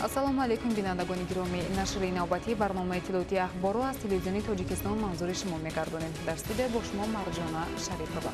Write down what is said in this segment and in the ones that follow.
Ассалому алайкум, бинандагони гиромӣ. Нашри навбатии барномаи иттилоотии ахборро аз телевизиони Тоҷикистон манзури шумо мегардонем. Дар студия бо шумо Марҷона Шарипова.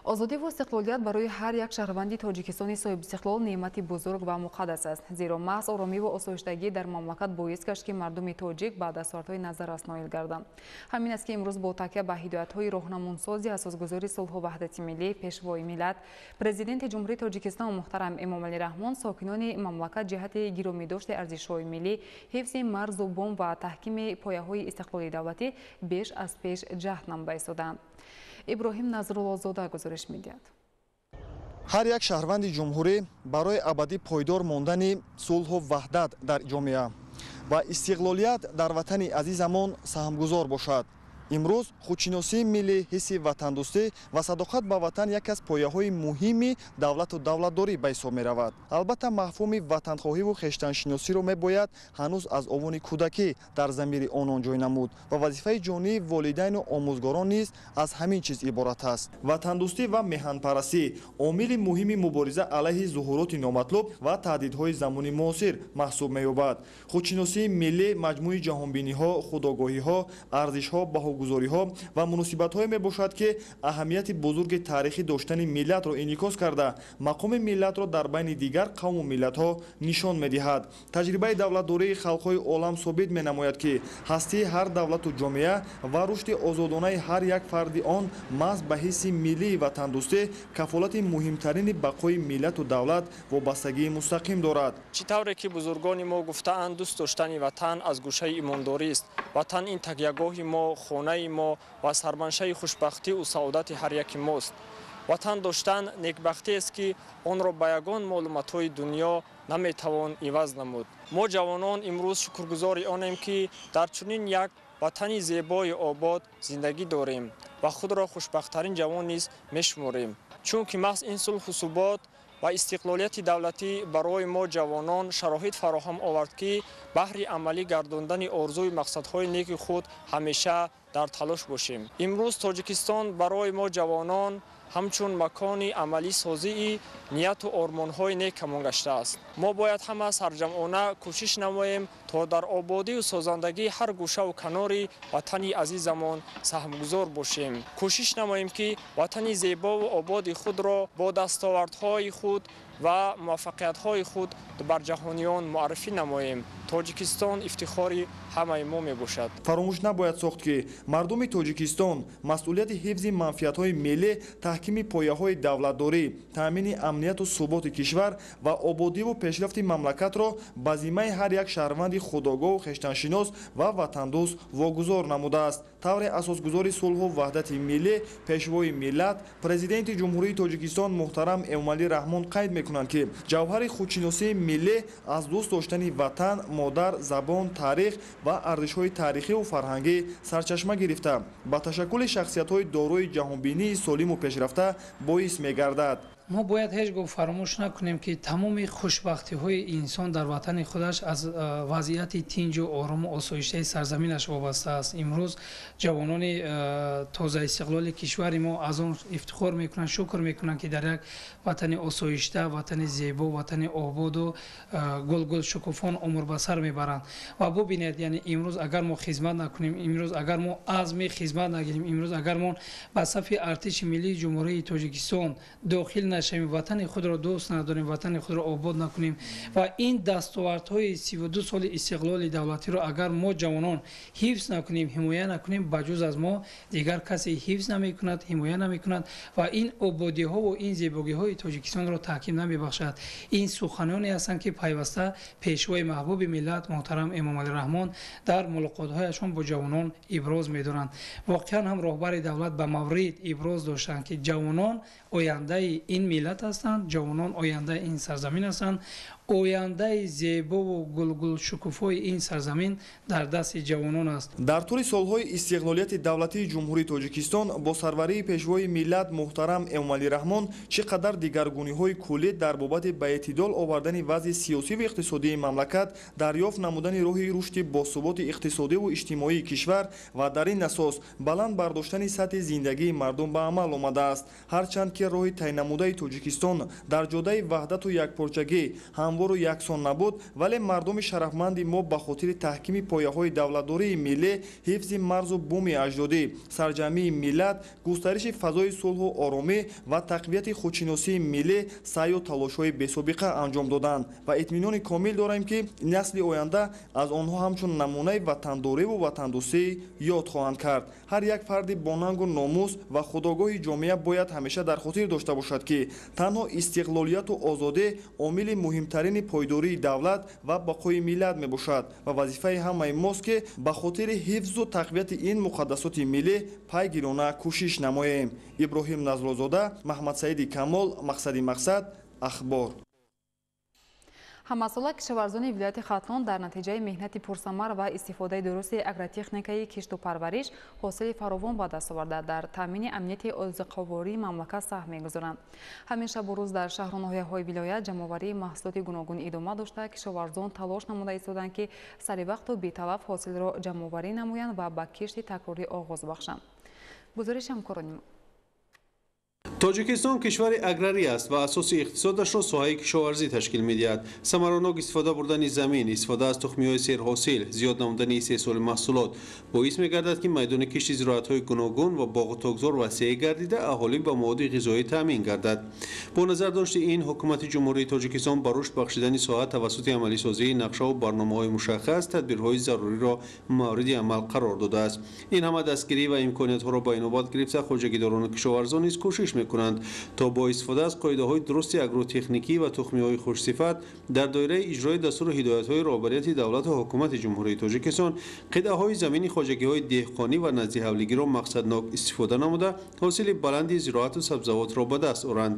Озодиву истиқлолият барои ҳар як шаҳрванди Тоҷикистони соҳибистиқлол неъмати бузург ва муқаддас аст. Зеро маҳз оромиву осоиштагӣ дар мамлакат боис гашт, ки мардуми тоҷик ба дастовардҳои назаррас ноил гарданд. Ҳамин аст, ки имрӯз бо такя ба ҳидоятҳои роҳнамунсози асосгузори сулҳу ваҳдати миллӣ, пешвои миллат, Президенти Ҷумҳурии Тоҷикистон муҳтарам Эмомалӣ Раҳмон, сокинони мамлакат ҷиҳати гиромидошти арзишҳои миллӣ, ҳифзи марзу бум ва таҳкими пояҳои истиқлоли давлатӣ беш аз пеш ҷаҳд намуда истодаанд. Иброҳим Назруллозода гузориш медиҳад. Ҳар як шаҳрванди ҷумҳурӣ барои абадӣ пойдор мондани сулҳу ваҳдат дар ҷомеа ва истиқлолият дар ватани азизамон саҳмгузор бошад. Имрӯз худшиносии миллӣ, ҳисси ватандӯстӣ ва садоқат ба ватан яке аз пояҳои муҳими давлату давлатдорӣ ба ҳисоб меравад. Албатта, мафҳуми ватанхоҳиву хештаншиносиро мебояд ҳанӯз аз овони кӯдакӣ дар замири онон ҷой намуд ва вазифаи ҷонии волидайну омӯзгорон низ аз ҳамин чиз иборат аст. Ватандӯстӣ ва меҳанпарастӣ омили муҳими мубориза алайҳи зуҳуроти номатлуб ва таҳдидҳои замони муосир маҳсуб меёбад. Худшиносии миллӣ маҷмӯи ҷаҳонбиниҳо, худогоҳиҳо, арзишҳо, баҳогузориҳо ва муносибатҳое мебошад, ки аҳамияти бузурги таърихӣ доштани миллатро инъикос карда, мақоми миллатро дар байни дигар қавму миллатҳо нишон медиҳад. Таҷрибаи давлатдории халқҳои олам собит менамояд, ки ҳастии ҳар давлату ҷомеа ва рушди озодонаи ҳар як фарди он маҳз ба ҳисси миллии ватандӯстӣ, кафолати муҳимтарини бақои миллату давлат, вобастагии мустақим дорад. Чӣ тавре ки бузургони мо гуфтаанд, дӯст доштани ватан аз гӯшаи имондорист. Ватан ин такягоҳи мо, хонаи мо ва сарманшаи хушбахтиву саодати ҳар яки мост. Ватан доштан некбахтиест, ки онро ба ягон молу матои дунё наметавон иваз намуд. Мо, ҷавонон, имрӯз шукргузори онем, ки дар чунин як ватани зебои обод зиндагӣ дорем ва худро хушбахттарин ҷавон низ мешуморем, чунки маҳз ин сулҳу субот ва истиқлолияти давлатӣ барои мо, ҷавонон, шароит фароҳам овард, ки баҳри амалӣ гардондани орзуи мақсадҳои неки худ ҳамеша дар талош бошем. Имрӯз Тоҷикистон барои мо, ҷавонон, ҳамчун макони амалисозии нияту ормонҳои некамон гаштааст. Мо бояд ҳама сарҷамъона кӯшиш намоем, то дар ободию созандагии ҳар гӯшаву канори ватани азизамон саҳмгузор бошем. Кӯшиш намоем, ки ватани зебову ободи худро бо дастовардҳои худ ва муваффақиятҳои худ бар ҷаҳониён муаррифӣ намоем. Тоҷикистон ифтихори ҳамаи мо мебошад. Фаромӯш набояд сохт, ки мардуми Тоҷикистон масъулияти ҳифзи манфиатҳои миллӣ, таҳкими пояҳои давлатдорӣ, таъмини амнияту суботи кишвар ва ободиву пешрафти мамлакатро ба зиммаи ҳар як шаҳрванди худогоҳу хештаншинос ва ватандӯст вогузор намудааст. Тавре асосгузори сулҳу ваҳдати миллӣ, пешвои миллат, Президенти Ҷумҳурии Тоҷикистон муҳтарам Эмомалӣ Раҳмон қайд мекунанд, ки ҷавҳари худшиносии миллӣ аз дӯст доштани ватан, модар, забон, таърих ва арзишҳои таърихиву фарҳангӣ сарчашма гирифта, ба ташаккули шахсиятҳои дорои ҷаҳонбинии солиму пешрафта боис мегардад. Мо бояд ҳеҷ гоҳ фаромӯш накунем, ки тамоми хушбахтиҳои инсон дар ватани худаш аз вазъияти тинҷу орому осоиштаи сарзаминаш вобаста аст. Имрӯз ҷавонони тозаистиқлоли кишвари мо аз он ифтихор мекунанд, шукр мекунанд, ки дар як ватани осоишта, ватани зебо, ватани ободу гулгул шукуфон умр ба сар мебаранд. Ва бубинед, яъне имрӯз агар мо хизмат накунем, имрӯз агар мо азми хизмат нагирем, имрӯз агар мо ба сафи Артиши Миллии Ҷумҳурии Тоҷикистон дохил нашавем, ватани худро дӯст надорем, ватани худро обод накунем ва ин дастовардҳои 32 соли истиқлоли давлатиро агар мо, ҷавонон, ҳифз накунем, ҳимоя накунем, ба ҷуз аз мо дигар касе ҳифз намекунад, ҳимоя намекунад ва ин ободиҳову ин зебогиҳои Тоҷикистонро таҳким намебахшад. Ин суханоне ҳастанд, ки пайваста пешвои маҳбуби миллат муҳтарам Эмомалӣ Раҳмон дар мулоқотҳояшон бо ҷавонон иброз медоранд. Воқеан ҳам роҳбари давлат ба маврид иброз доштанд, ки ҷавонон ояндаи ин миллат ҳастанд, ҷавонон ояндаи ин сарзамин ҳастанд. Ояндаи зебову гулгулшукуфои ин сарзамин дар дасти ҷавонон аст. Дар тӯли солҳои истиқлолияти давлатии Ҷумҳурии Тоҷикистон бо сарварии Пешвои миллат муҳтарам Эмомалӣ Раҳмон чӣ қадар дигаргуниҳои куллӣ дар бобати ба эътидол овардани вазъи сиёсиву иқтисодии мамлакат, дарёфт намудани роҳи рушди босуботи иқтисодиву иҷтимоии кишвар ва дар ин асос баланд бардоштани сатҳи зиндагии мардум ба амал омадааст. Ҳарчанд ки роҳи тайнамудаи Тоҷикистон дар ҷодаи ваҳдату якпорчагӣ ҳамвору яксон набуд, вале мардуми шарафманди мо ба хотири таҳкими пояҳои давлатдории миллӣ, ҳифзи марзу буми аҷдодӣ, сарҷамъии миллат, густариши фазои сулҳу оромӣ ва тақвияти худшиносии миллӣ саъю талошҳои бесобиқа анҷом доданд ва итминони комил дорем, ки насли оянда аз онҳо ҳамчун намунаи ватандориву ватандӯстӣ ёд хоҳанд кард. Ҳар як фарди бонангу номус ва худогоҳи ҷомеа бояд ҳамеша дар хотир дошта бошад, ки танҳо истиқлолияту озодӣ омили муҳимтарини пойдории давлат ва бақои миллат мебошад ва вазифаи ҳамаи мост, ки ба хотири ҳифзу тақвияти ин муқаддасоти миллӣ пайгирона кӯшиш намоем. Иброҳим Назрозода, Маҳмадсаиди Камол, Мақсади Мақсад, Ахбор. Ҳамасола кишоварзони вилояти Хатлон дар натиҷаи меҳнати пурсамар ва истифодаи дурусти агротехникаи кишту парвариш ҳосили фаровон ба даст оварда, дар таъмини амнияти озуқавории мамлакат саҳм мегузоранд. Ҳамин шабу рӯз дар шаҳру ноҳияҳои вилоят ҷамъоварии маҳсулоти гуногун идома дошта, кишоварзон талош намуда истоданд, ки саривақту беталаф ҳосилро ҷамъоварӣ намоянд ва ба кишти такрорӣ оғоз бахшанд. Гузориши ҳамкорони мо. Тоҷикистон кишвари аграрӣ аст ва асоси иқтисодашро соҳаи кишоварзӣ ташкил медиҳад. Самаранок истифода бурдани замин, истифода аз тухмиҳои серҳосил, зиёд намудани истеҳсоли маҳсулот боис мегардад, ки майдони кишти зироатҳои гуногун ва боғу токзор васеъ гардида, аҳолӣ ба маводи ғизоӣ таъмин гардад. Бо назардошти ин, ҳукумати Ҷумҳурии Тоҷикистон ба рушд бахшидани соҳа тавассути амалисозии нақшаву барномаҳои мушаххас тадбирҳои заруриро мавриди амал қарор додааст. Ин ҳама дастгирӣ ва имкониятҳоро ба инобат гирифта, хоҷагидорону кишоварзон низ кӯшиш мекунанд, то бо истифода аз қоидаҳои дурусти агротехникӣ ва тухмиҳои хушсифат дар доираи иҷрои дастуру ҳидоятҳои роҳбарияти давлату ҳукумати Ҷумҳурии Тоҷикистон қитъаҳои замини хоҷагиҳои деҳқонӣ ва наздиҳавлигиро мақсаднок истифода намуда, ҳосили баланди зироату сабзавотро ба даст оранд.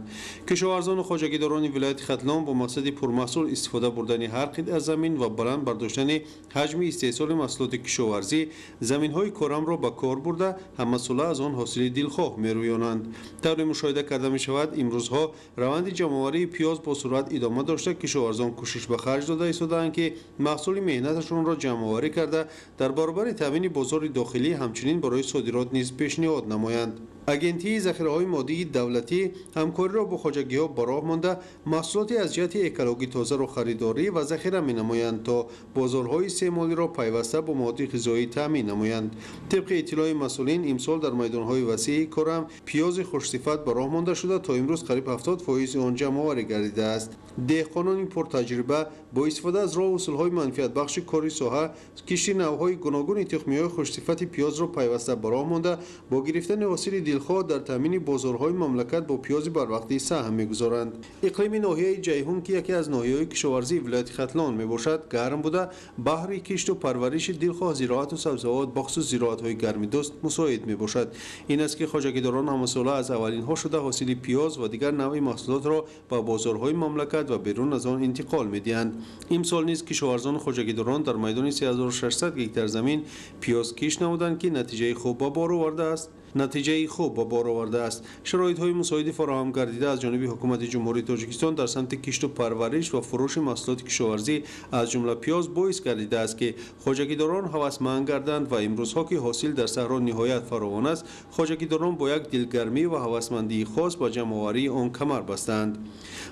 Кишоварзону хоҷагидорони вилояти Хатлон бо мақсади пурмаҳсул истифода бурдани ҳар қитъа замин ва баланд бардоштани ҳаҷми истеҳсоли маҳсулоти кишоварзӣ заминҳои корамро ба кор бурда, ҳамасола аз он ҳосили дилхоҳ мерӯёнанд. Тавре мушоҳида карда мешавад, имрӯзҳо раванди ҷамъоварии пиёз бо суръат идома дошта, кишоварзон кӯшиш ба харҷ дода истодаанд, ки маҳсули меҳнаташонро ҷамъоварӣ карда, дар баробари таъмини бозори дохилӣ ҳамчунин барои содирот низ пешниҳод намоянд. Агентии захираҳои моддии давлатӣ ҳамкориро бо хоҷагиҳо ба роҳ монда, маҳсулоти аз ҷиҳати экологӣ тозаро харидорӣ ва захира менамоянд, то бозорҳои истеъмолиро пайваста бо маводи ғизоӣ таъмин намоянд. Тибқи иттилои масъулин, имсол дар майдонҳои васеи корам пиёзи хушсифат ба роҳ монда шуда, то имрӯз қариб 70% он ҷамъоварӣ гардидааст. Деҳқонони пуртаҷриба бо истифода аз роҳу усулҳои манфиатбахши кори соҳа кишти навъҳои гуногуни тухмиҳои хушсифати пиёзро пайваста ба роҳ монда, бо гирифтани ҳосили дилхоҳ дар таъмини бозорҳои мамлакат бо пиёзи барвақтӣ саҳм мегузоранд. Иқлими ноҳияи Ҷайҳун, ки яке аз ноҳияҳои кишоварзии вилояти Хатлон мебошад, гарм буда, баҳри кишту парвариши дилхоҳ зироату сабзавот, бахусус зироатҳои гармидӯст мусоид мебошад. Ин аст, ки хоҷагидорон ҳамасола аз аввалинҳо шуда ҳосили пиёз ва дигар навъи маҳсулотро ба бозорҳои мамлакат ва берун аз он интиқол медиҳанд. Имсол низ кишоварзону хоҷагидорон дар майдони 3600 гектар замин пиёз кишт намуданд, ки натиҷаи хуб ба бор овардааст. Шароитҳои мусоиди фароҳам гардида аз ҷониби ҳукумати Ҷумҳурии Тоҷикистон дар самти кишту парвариш ва фурӯши маҳсулоти кишоварзӣ аз ҷумла пиёз боис гардидааст, ки хоҷагидорон ҳавасманд гарданд ва имрӯзҳо, ки ҳосил дар саҳро ниҳоят фаровон аст, хоҷагидорон бо як дилгармӣ ва ҳавасмандии хос ба ҷамъоварии он камар бастанд.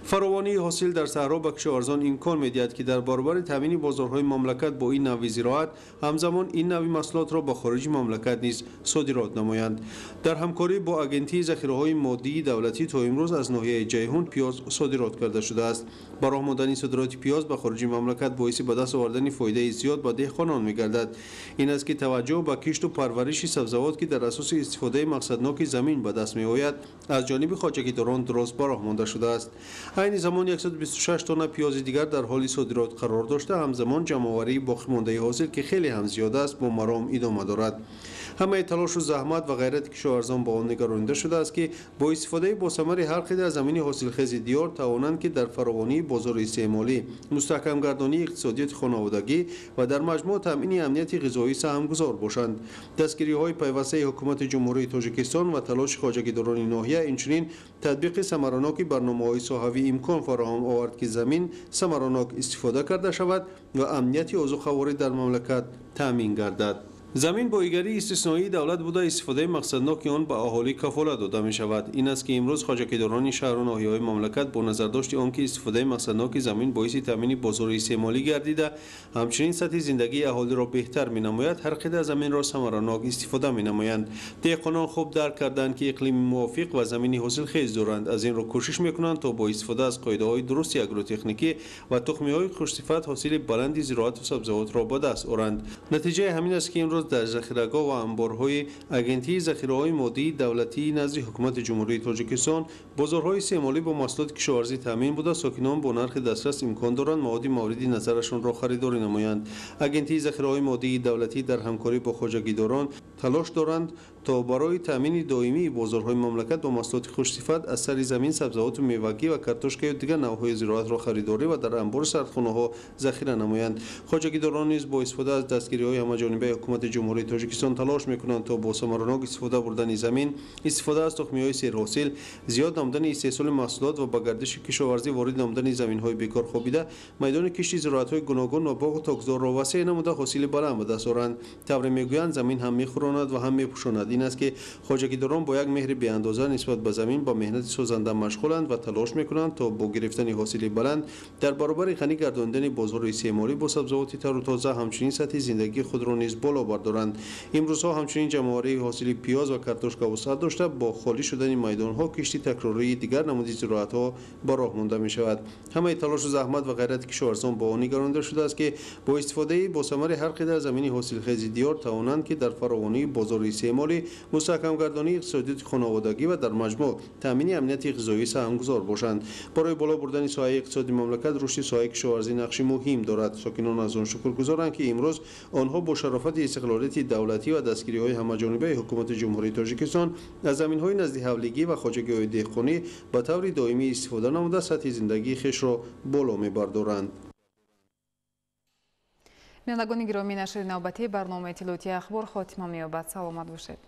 Фаровонии ҳосил дар саҳро ба кишоварзон имкон медиҳад, ки дар баробари таъмини бозорҳои мамлакат бо ин навъи зироат, ҳамзамон ин навъи маҳсулотро ба хориҷи мамлакат низ содирот намоянд. Дар ҳамкорӣ бо Агентии захираҳои моддии давлатӣ то имрӯз аз ноҳияи Ҷайҳун пиёз содирот карда шудааст. Ба роҳ мондани содироти пиёз ба хориҷи мамлакат боиси ба даст овардани фоидаи зиёд ба деҳқонон мегардад. Ин аст, ки таваҷҷӯҳ ба кишту парвариши сабзавот, ки дар асоси истифодаи мақсадноки замин ба даст меояд, аз ҷониби хоҷагидорон дуруст ба роҳ монда шудааст. Айни замон 126 тонна пиёзи дигар дар ҳоли содирот қарор дошта, ҳамзамон ҷамъоварии боқимондаи ҳосил, ки хеле ҳам зиёд аст, бо маром идома дорад. Ҳамаи талошу заҳмат ва ғайрати кишоварзон ба он нигаронида шудааст, ки бо истифодаи босамари ҳар қитъа замини ҳосилхези диёр тавонанд, ки дар фаровонии бозори истеъмолӣ, мустаҳкамгардонии иқтисодиёти хонаводагӣ ва дар маҷмӯъ таъмини амнияти ғизоӣ саҳмгузор бошанд. Дастгириҳои пайвастаи ҳукумати Ҷумҳурии Тоҷикистон ва талоши хоҷагидорони ноҳия, инчунин татбиқи самараноки барномаҳои соҳавӣ имкон фароҳам овард, ки замин самаранок истифода карда шавад ва амнияти озуқаворӣ дар мамлакат таъмин гардад. Замин боигарии истисноии давлат буда, истифодаи мақсадноки он ба аҳолӣ кафолат дода мешавад. Ин аст, ки имрӯз хоҷагидорони шаҳру ноҳияҳои мамлакат бо назардошти он, ки истифодаи мақсадноки замин боиси таъмини бозори истеъмолӣ гардида, ҳамчунин сатҳи зиндагии аҳолиро беҳтар менамояд, ҳар қитъа заминро самаранок истифода менамоянд. Деҳқонон хуб дарк карданд, ки иқлими мувофиқ ва замини ҳосилхез доранд. Аз ин рӯ кӯшиш мекунанд, то бо истифода аз қоидаҳои дурусти агротехникӣ ва тухмиҳои хушсифат ҳосили баланди зироату сабзавотро ба даст оранд. Натиҷаи ҳамин аст, ки имрӯз дар захирагоҳ ва анборҳои Агентии захираҳои моддии давлатии назди Ҳукумати Ҷумҳурии Тоҷикистон бозорҳои истеъмолӣ бо маҳсулоти кишоварзӣ таъмин буда, сокинон бо нархи дастрас имкон доранд маводи мавриди назарашонро харидорӣ намоянд. Агентии захираҳои моддии давлатӣ дар ҳамкорӣ бо хоҷагидорон талош доранд, то барои таъмини доимии бозорҳои мамлакат бо маҳсулоти хушсифат аз сари замин сабзавоту мевагӣ ва картошкаю дигар навъҳои зироатро харидорӣ ва дар анбори сардхонаҳо захира намоянд. Хоҷагидорон низ бо истифода аз дастгириҳои ҳамаҷонибаи Ҳукумати Ҷумҳурии Тоҷикистон талош мекунанд, то бо самаранок истифода бурдани замин, истифода аз тухмиҳои серҳосил, зиёд намудани истеҳсоли маҳсулот ва ба гардиши кишоварзӣ ворид намудани заминҳои бекор хобида, майдони кишти зироатҳои гуногун ва боғу токзорро васеъ намуда, ҳосили баланд ба даст оранд. Тавре мегӯянд, замин ҳам мехӯронад ва ҳам мепӯшонад. Ин аст, ки хоҷагидорон бо як меҳри беандоза нисбат ба замин ба меҳнати созанда машғуланд ва талош мекунанд, то бо гирифтани ҳосили баланд дар баробари ғанӣ гардондани бозори истеъмолӣ бо сабзавоти тару тоза, ҳамчунин сатҳи зиндагии худро низ боло бардоранд. Имрӯзҳо ҳамчунин ҷамъоварии ҳосили пиёз ва картошка вусъат дошта, бо холӣ шудани майдонҳо кишти такрории дигар намуди зироатҳо ба роҳ монда мешавад. Ҳамаи талошу заҳмат ва ғайрати кишоварзон ба он нигаронида шудааст, ки бо истифодаи босамари ҳар қитъа замини ҳосилхези диёр тавонанд, ки дар фаровонии бозори истеъмолӣ, мустаҳкамгардонии иқтисодиёти хонаводагӣ ва дар маҷмӯъ таъмини амнияти ғизоӣ саҳмгузор бошанд. Барои боло бурдани соҳаи иқтисоди мамлакат рушди соҳаи кишоварзӣ нақши муҳим дорад. Сокинон аз он шукргузоранд, ки имрӯз онҳо бо шарофати истиқлолияти давлатӣ ва дастгириҳои ҳамаҷонибаи Ҳукумати Ҷумҳурии Тоҷикистон аз заминҳои наздиҳавлигӣ ва хоҷагиҳои деҳқонӣ ба таври доимӣ истифода намуда, сатҳи зиндагии хешро боло мебардоранд. Бинандагони гиромӣ, нашри навбатии барномаи иттилоотии «Ахбор» хотима меёбад. Саломат бошед.